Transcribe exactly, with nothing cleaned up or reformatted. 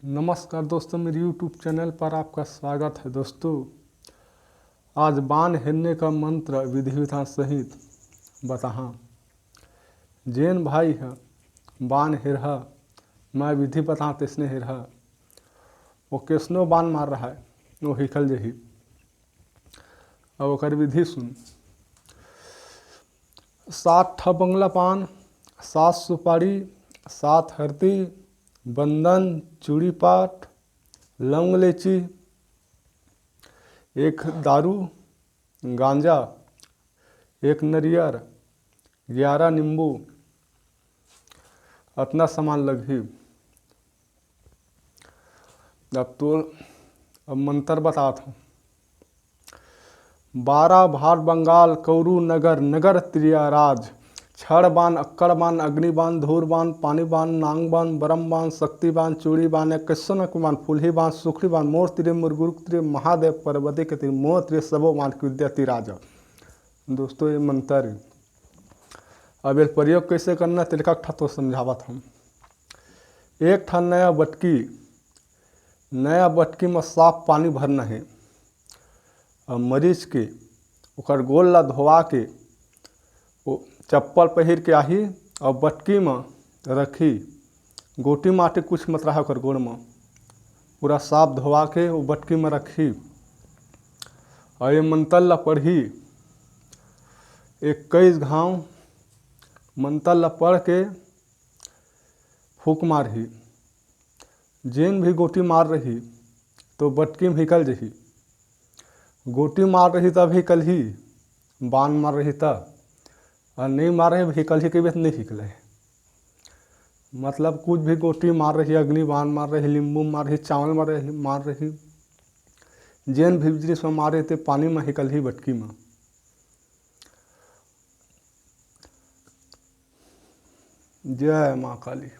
नमस्कार दोस्तों, मेरे YouTube चैनल पर आपका स्वागत है। दोस्तों, आज बान हेरने का मंत्र विधि विधान सहित बताहा। जेन भाई ह बान हेरहा, मैं विधि बताहा तैसने हेरहा, वो कैसनो बान मार रहा है, वो हिकल जही। अब ओकर विधि सुन। सात ठा बंगला पान, सात सुपारी, सात हरदी, बंदन, चूड़ी पाट, लौंग लेची, एक दारू, गांजा, एक नरियर, ग्यारह नींबू, अतना सामान लगही। अब तो अब मंत्र बतात हूँ। बारा भाट बंगाल कौरू नगर, नगर त्रिया राज, छड़ बान, अक्कड़ बान, अग्नि बान, धूर बान, पानी बान, नांग बान, बरम बान, शक्ति बान, चूड़ी बान, इक्कीसो नक बान, फुलही बान, सुखड़ी बान, मोर तिरे, मोर गुरु तिरे, महादेव पार्वती के तिरे, मोर तिरे सबो बान के विद्या तिरा जा। दोस्तों, ये मंत्र अब ये प्रयोग कैसे करना, तेलका ठा तो समझावत हम। एक ठा नया बटकी, नया बटकी में साफ पानी भरना है। अब मरीज के ओकर गोड़ ला धोवा के, वो चप्पल पहिर के आही और बटकी में रखी। गोटी माटी कुछ मत रहा ओकर गोड़ में, पूरा साफ धोवा के वो बटकी में रखी। और ये मंत्र ला पढ़ी इक्कीस घाव। मंत्र ला पढ़ के फूक मारही। जेन भी गोटी मार रही तो बटकी में हिकल जही। गोटी मार रही तब हिकलही, बान मार रही तब, और नहीं मार रही हिकलही के भी नहीं हिकले। मतलब कुछ भी गोटी मार रही, अग्नि बान मार रही, नींबू मार रही, चावल मार रही, मार रही, जेन भी जिनिस में मारे ते पानी में हिकलही बटकी में। जय माँ काली।